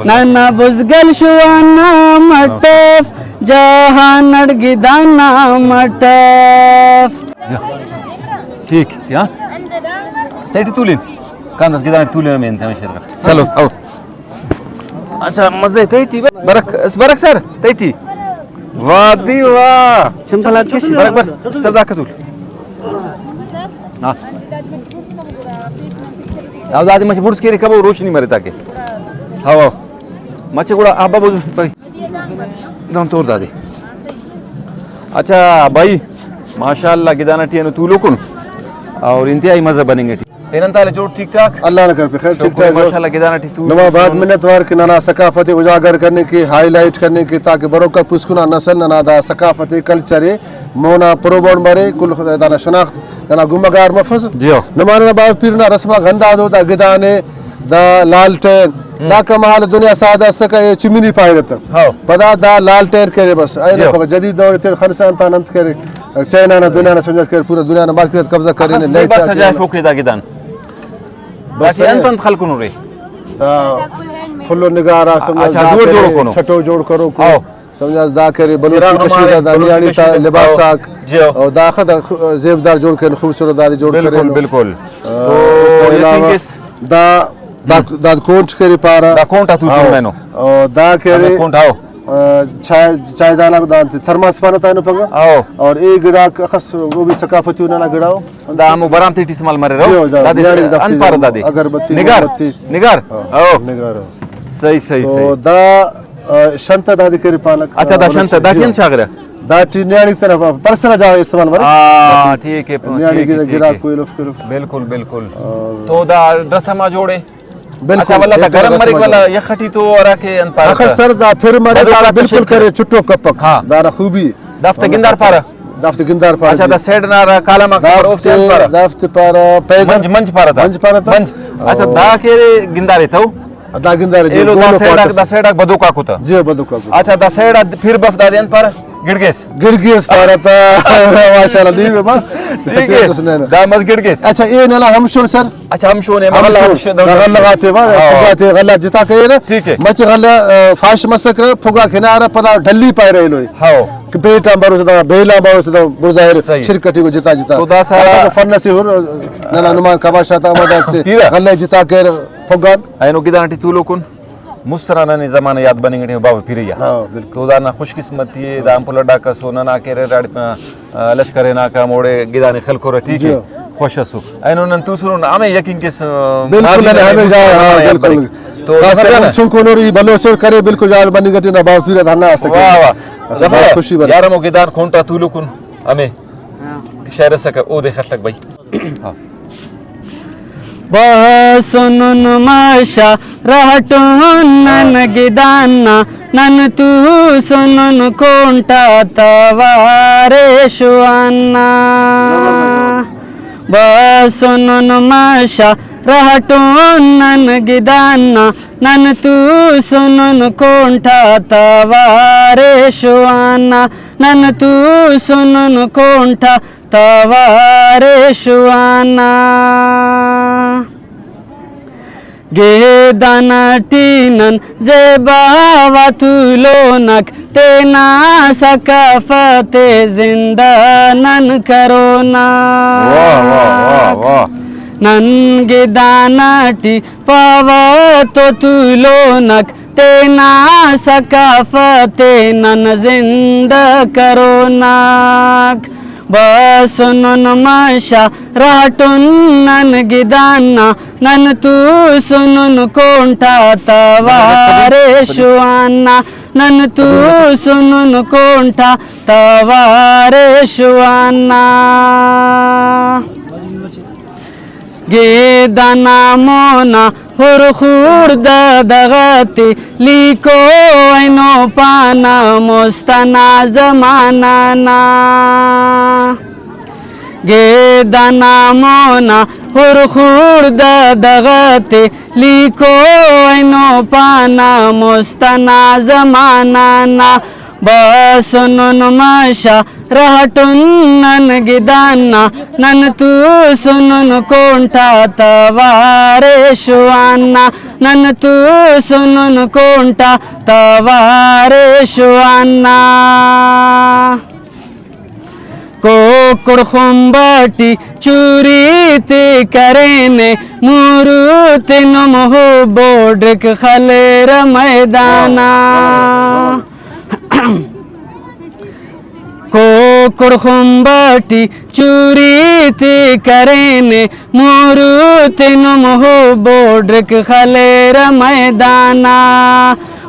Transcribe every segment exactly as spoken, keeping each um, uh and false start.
ننا بزگل شوان نا مٹف، جہان اٹ گدان نا مٹف۔ ٹھیک، ہاں۔ تیٹی تولن۔ کاندس گدان تولن میں انت ہمیشہ۔ چلو، او۔ اچھا، مزے تیٹی برک، برک سر، تیٹی۔ واہ دی واہ۔ چمپلات کش۔ برک بر، سر دا کتول۔ ہاں۔ او دادے مچہ بڑز کیرے کبو روشنی مرے تاکہ۔ ہاں، واہ۔ مچہ گڑا آ بابو بھائی۔ دم تور دادے۔ اچھا بھائی، ماشاءاللہ گدان ٹی اینو تولوکن اور انتہائی مزہ بننگ ٹی۔ پین انت حال جوڑ ٹھیک ٹھاک؟ اللہ نا کرپی خیر، ٹھیک شکر ٹھاک جوڑ۔ ماشاءاللہ گدان ٹی تولوکن۔ نما بھاز منت وار کہ ننا ثقافت ءِ اجاگر کننگ کہ، ہائی لائٹ کننگ کہ، تاکہ بروکا پوسکنا نسل ننا دا ثقافت ءِ، کلچر ءِ مونا پروبون برے، کل دانا شناخت دانا گمگار مفس۔ جی ہو۔ نما ننا بھاز پیر نا رسم آک ہندادو، دا گدانے، دا لالٹین، ہم۔ دا کمال دنیا ساہدہ اسکہ، اے چمنی پائرہ تہ۔ ہاؤ۔ پدا دا لالٹین کرے بس۔ اینو جی ہو۔ پگہ جدید دور تیٹ خنسا انتان انت کرے۔ چائنا نا دنیا نا سمجھاس کرے، پورا دنیا نا مارکیٹ تہ قبضہ کرے، اخس لائٹ زیبا آ سجائے کرے۔ فوکے دا گدان۔ بس داٹی انت انت خلکنو رے؟ دا پھلو نگار آ سمجھاس اچھا، دا دور جوڑ کرے، کنو۔ چھٹو جوڑ کرو کو۔ ہاؤ۔ سمجھاس دا کرے، بلوچی چراغ کشید آ، مارے، دا بلوچی نیاڑی تا کشید۔ لباس آک۔ جی ہو۔ او داخہ دا خو-، زیبدار جوڑ کرین، خوبصورت دادے جوڑ بالکل، کرین۔ بالکل۔ او تو اوپا یقین علاوہ کس۔ دا، دا، ہم۔ دا کونٹ کرے پارہ۔ دا کونٹ آ توسن ہاؤ۔ مینو۔ او دا کرے۔ ہمے کونٹ ہاؤ۔ آ، چائے، چائے دان آک دا انت تھرماس پانہ تا اینو پگہ۔ ہاؤ۔ اور اے گڑاک اخس او بھی ثقافتی ننا گڑا او۔ دا ہمو برام تیٹی استعمال مریرہ۔ جی ہو، دا دادے نیاڑی دافتے انت پارہ دادے۔ اگربتی، نگار، اگربتی۔ نگار۔ ہاں، او۔ نگار۔ صحیح، صحیح، تو صحیح۔ دا، آ، شنتہ دادے کرے پانک۔ اچھا، دا آ، شنتہ، دا جی کین ہو۔ شاغرہ؟ دا ٹی نیاڑی تینا پرسنل جاگہ استعمال مریک۔ آ، ٹھیک ہے، نیاڑی ٹھیک ہے، گرا، ٹھیک گرا ہے۔ کوئی لفٹ، کوئی لفٹ۔ بالکل، بالکل۔ اور تو دا ڈس ہما جوڑے؟ بالکل، اچھا، ولدا دا ڈس گرم ہما مریک، جوڑے۔ ولدا یخ ٹی تو ہرا کہ انت پارہ اخس تہ۔ سر دا پھر مریک، بدو دا کا بالکل تشکر۔ کرے، چٹو کپک۔ ہاں۔ دانا خوبی۔ دافتے گندار پارہ؟ دافتے گندار پارہ اچھا، جی۔ دا سیڈ نا ہرا کالم آک دافتے، اوفتے انت پارہ؟ دافتے پارہ پیدل۔ منج، منج پارہ تا؟ منج پارہ تا۔ منج۔ اچھا، او۔ دا کہ ارے گندارے تو؟ دا گندارے جی، ایلو دا گولو سیڈ آک، پاٹس۔ دا سیڈ آک بدوکاکو تا؟ جی، بدوکاکو۔ اچھا، دا سیڈ آ پھر بف دادے انت پارہ؟ گڑگیس۔ گڑگیس پارہ تا۔ ماشاءاللہ، نی بے با۔ ٹھیک ہے۔ تیس اس نے نا۔ دا مس گڑگیس۔ اچھا، اے ننا ہم شون سر۔ اچھا، ہم شون ہے، ہم غلہ شون۔ ہم شون۔ غلہ غاتے با، ہاں۔ غاتے غلہ جتا کیرہ۔ ٹھیک ہے۔ مچہ غلہ، آ، فاش مسکہ، پھگا کنارہ، پدا ڈھلی پائرہ ایلوئے۔ ہاؤ۔ کہ بیٹ آن بروسہ دا، بیل آن بروسہ دا، بڑزا ارے، صحیح۔ چھرک ٹی گڑا جتا جتا۔ تو داسہ داسہ فن اسے ہر، ننا نمان کباش آتا ہمدا استے پیرہ۔ غلہ جتا کیر پھگان۔ اینو گدان ٹی تولوکن مست ئنا ننے زمانہ یاد بننگ ٹی بابا پیرہ۔ ہاں، بالکل۔ تو دانا خوش قسمتی ءِ، دا ہم پلڈا کسو ننا کہ ارے داڑے، آ، لشکر ہناکہ ہموڑے گدانے خلکرہ، ٹھیک ہے؟ جی۔ خوش اسو۔ اینو نن توسنن ہمے یقین کیس، آ، بالکل، راضی ننے ننے ہمے مست جا، ہاں، زمانہ یاد بالکل۔ بننگ۔ تو خاص کر نا۔ چنکو نوری بھلو سوڑ کرے، بالکل یاد بننگ ٹی نا بابا پیرہ ہندا اسکہ۔ واہ، واہ۔ اسہ ظفر، بھاز خوشی بنے۔ یار ہمو گدان کھونٹا تولوکن ہمے شعر اسکہ، اودے خلک بھائی۔ ہاں۔ بسنن مشا رہٹن نن گدان نا، نن توسنن کونٹا توارے شوان نا۔ بسنن مشا رہٹن نن گدان نا، نن توسنن کونٹا توارے شوان نا، نن توسنن کونٹا توارے شوان نا۔ گدان ٹی نن زیبا و تولونک، تینا ثقافت ءِ زندہ نن کرونک۔ واہ، واہ، واہ، واہ۔ نن گدان ٹی پاوہ تو تولونک، تینا ثقافت ءِ نن زندہ کرونک۔ بسنن مشا رہٹن نن گدان نا، نن توسنن کونٹا توارے شوان نا، نن توسنن کونٹا توارے شوان نا۔ گدان نا مونا ہر خوڑدہ دغتے، لیکو اینو پانہ مست ئنا زمانہ نا۔ گدان نا مونا ہر خوڑدہ دغتے، لیکو اینو پانہ مست ئنا زمانہ نا۔ بسنن مشا رہٹن نن گدان نا، نن توسنن کونٹا توارے شوان نا، نن توسنن کونٹا توارے شوان نا۔ کوکڑ خمب ٹی چوری تے کرینے، مورو تینم ہو بوڈک خلیرہ میدانا۔ کوکڑ خمب ٹی چوری تے کرینے، مورو تینم ہو بوڈک خلیرہ میدانا۔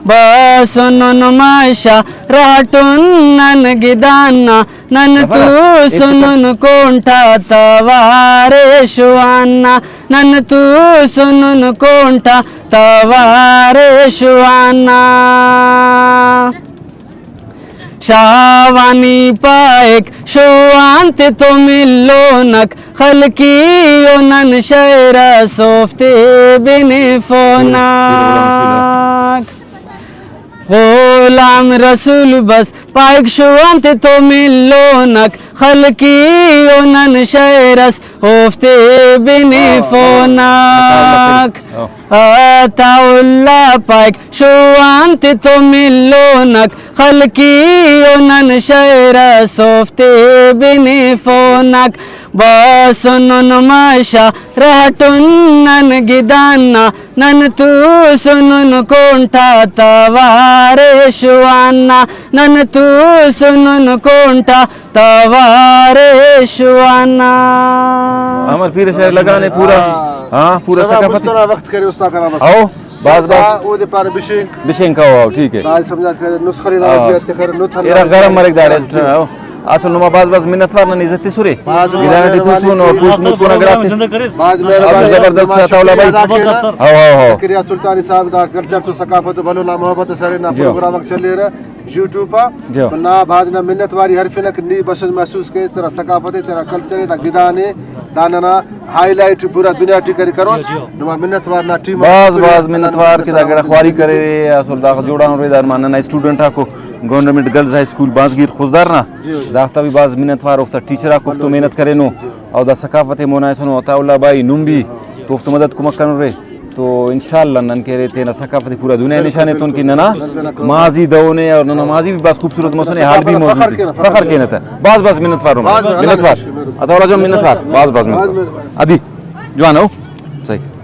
بسنن مشا رہٹن نن گدان نا، نن توسنن کونٹا توارے شوان نا، نن توسنن کونٹا توارے شوان نا۔ شاہوانی پائک شوان تے تو ملونک، خلقی و نن شئیر اس اوفتے بنفونک۔ غلام رسول بس پائک شوان تے تو ملونک، خلقی و نن شئیر اس اوفتے بنفونک۔ عطاء اللہ پائک شوان تے تو ملونک، خلقی و نن شئیر اس اوفتے بنفونک۔ بسنن مشا رہٹن نن گدان نا، نن توسنن کونٹا توارے شوان نا، نن توسنن کونٹا توارے شوان نا۔ عمر پیر شاعر لگانے پورا، ہاں، پورا سبا ثقافتی۔ مسترا وخت کرے استا کرا بس۔ ہاؤ، بس، بس۔ سبا اودے پارے بشینک۔ بشینک، ہاؤ، ہاؤ، ٹھیک ہے۔ باز سمجھا کرے، نسخری نا ہاؤ۔ وضعیت کرے، نو تھنا۔ ایرا گرم مرک دارے، ہاؤ۔ اصل نما باز باز منتوار نن عزت تسرے۔ باز گدانا ٹی مہربانی توسکن اور کرینے۔ پوسٹ متکن گڑاتے۔ باز مہربانی۔ زبردست، عطاء اللہ بھائی۔ ادا کرینا۔ ہاؤ، ہاؤ، ہاؤ۔ شکریہ سلطانی صاحب، دا کلچر تو ثقافت و بھلو نا محبت سرے نا جی۔ پروگرام آک چلیرہ۔ یوٹیوب آ جی۔ تو نا بھاز نا منت واری ہرفنک، نی بس محسوس کیس تیرا ثقافت ءِ، تیرا کلچر ءِ، دا گدان ءِ، دانا نا ہائی لائٹ پورا دنیا ٹی کری کروس۔ جی، جی۔ نما منت وار نا ٹیم بھاز، آک بھاز منت وار کہ دا گڑا خواری کریرے، اسل داخہ جوڑانرے، دا نما ننا اسٹوڈنٹ آکو گورنمنٹ گرلز ہائی اسکول بانزگیر خضدار نا، جی، جی۔ دافتا بھی بھاز منت وار، اوفتا ٹیچر آک اوفتو محنت کرینو، جی۔ او دا ثقافت ءِ مونا ایسنو، عطاء اللہ بھائی نم بھی تو اوفتو مدد کمک کنرے۔ تو انشاءاللہ نن کہ ارے تینا ثقافت ءِ پورا دنیا ءِ نشان ایتون کہ ننا ماضی دہنے اور ننا ماضی بھی بھاز خوبصورت مسنے، حال بھی موجود ءِ۔ فخر کینہ تہ۔ بھاز بھاز منت وار، منت وار۔ عطاء اللہ جان منت وار، بھاز بھاز منت وار۔ ادی جوان ہو۔ صحیح۔